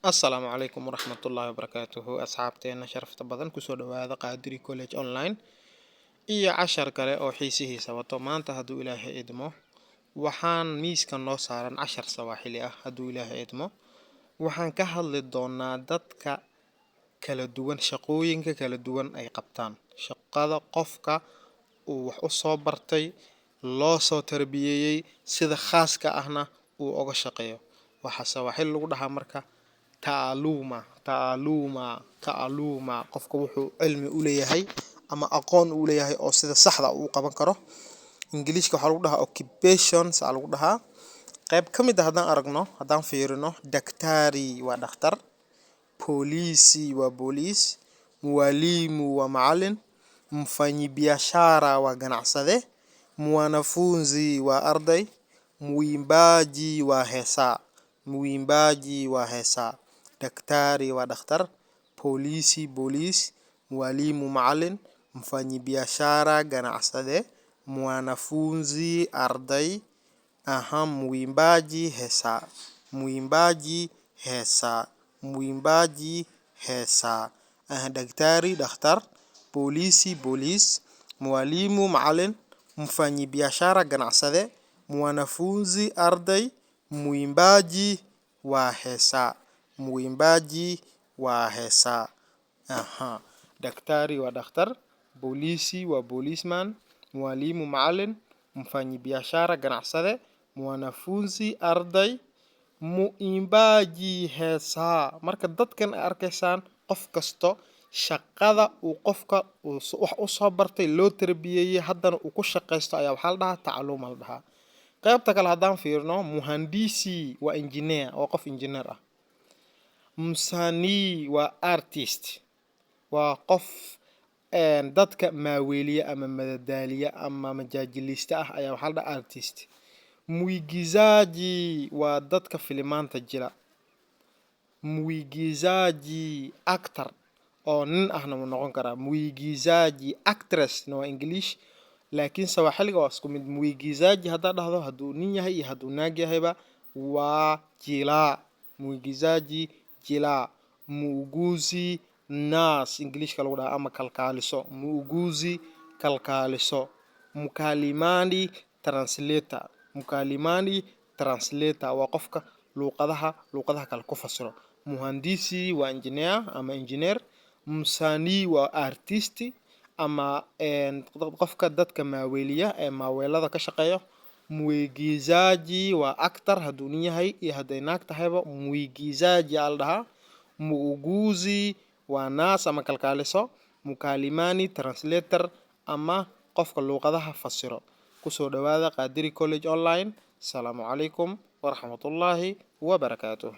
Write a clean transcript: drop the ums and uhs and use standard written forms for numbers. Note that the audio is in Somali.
Asalaamu calaykum waraxmatullaahi wabarakaatuhu. Asxaabteena sharafta badan, kusoo dhawaada Qaadiri College Online iyo cashar kale oo xiisihiisa wato. Maanta, hadduu Ilaahay idmo, waxaan miiska noo saaran cashar Sawaaxili ah. Hadduu Ilaahay idmo, waxaan ka hadli doonaa dadka kala duwan, shaqooyinka kala duwan ay qabtaan, shaqada qofka uu wax u soo bartay, loo soo tarbiyeeyey, sida khaaska ahna uu oga shaqeeyo. Waxaa Sawaaxili lagu dhahaa marka taaluma, taaluma, taaluma. Qofka wuxuu cilmi u leeyahay ama aqoon u leeyahay oo sida saxda uu qaban karo, Ingiliishka waxaa lagu dhahaa occupations aa lagu dhahaa. Qayb ka mid ah haddaan aragno, haddaan fiirino: daktari waa dhakhtar, polisi waa booliis, mwalimu waa macalin, mfanyibiashara waa ganacsade, mwanafunzi waa arday, mwimbaji waa heesaa, mwimbaji waa heesaa. Daktari waa dhakhtar, polisi booliis, mwalimu macalin, mfanyibiashara ganacsade, mwanafunzi arday, aha, mwimbaji heesaa, mwimbaji heesaa, mwimbaji heesaa. Aha, daktari dhakhtar, polisi booliis, mwalimu macalin, mfanyibiashara ganacsade, mwanafunzi arday, mwimbaji waa heesaa, mwimbaji waa heesaa. Aha, daktari waa dhakhtar, polisi waa policeman, mwalimu macalin, mfanyibiashara ganacsade, mwanafunzi arday, mwimbaji heesaa. Marka dadkan aad arkaysaan, qof kasto shaqada uu qofka uu wax u soo bartay, loo tarbiyeeyey, haddana uu ku shaqaysto ayaa waxaa la dhahaa taaluma la dhahaa. Qaybta kale haddaan fiirno: mhandisi waa engineer, waa qof engineer ah. Msanii waa artist, waa qof dadka maaweeliya ama madadaaliya ama majaajiliiste ah ayaa waxaa la dhahaa artist. Mwigizaji waa dadka filimaanta jila. Mwigizaji actor oo nin ahna wuu noqon karaa. Mwigizaji actress na waa English, laakiin Sawaaxiliga waa isku mid. Mwigizaji haddaad dhahdo, hadduu nin yahay iyo hadduu naag yahayba, waa jilaa. Mwigizaji jilaa. Muuguzi nurse Englishka lagu dhahaa ama kalkaaliso. Muuguzi kalkaaliso. Mkalimani translator. Mkalimani translator waa qofka luuqadaha kale ku fasiro. Mhandisi waa engineer ama engineer. Msanii waa artist ama qofka dadka maaweeliya ee maaweelada ka shaqeeyo. Mwigizaji waa actor, hadduu nin yahay iyo hadday naag tahayba mwigizaji aa la dhahaa. Muuguzi waa nurse ama kalkaaliso. Mkalimani translator ama qofka luuqadaha fasiro. Kusoo dhawaada Qaadiri College Online. Asalaamu calaykum waraxmatullaahi wabarakaatuh.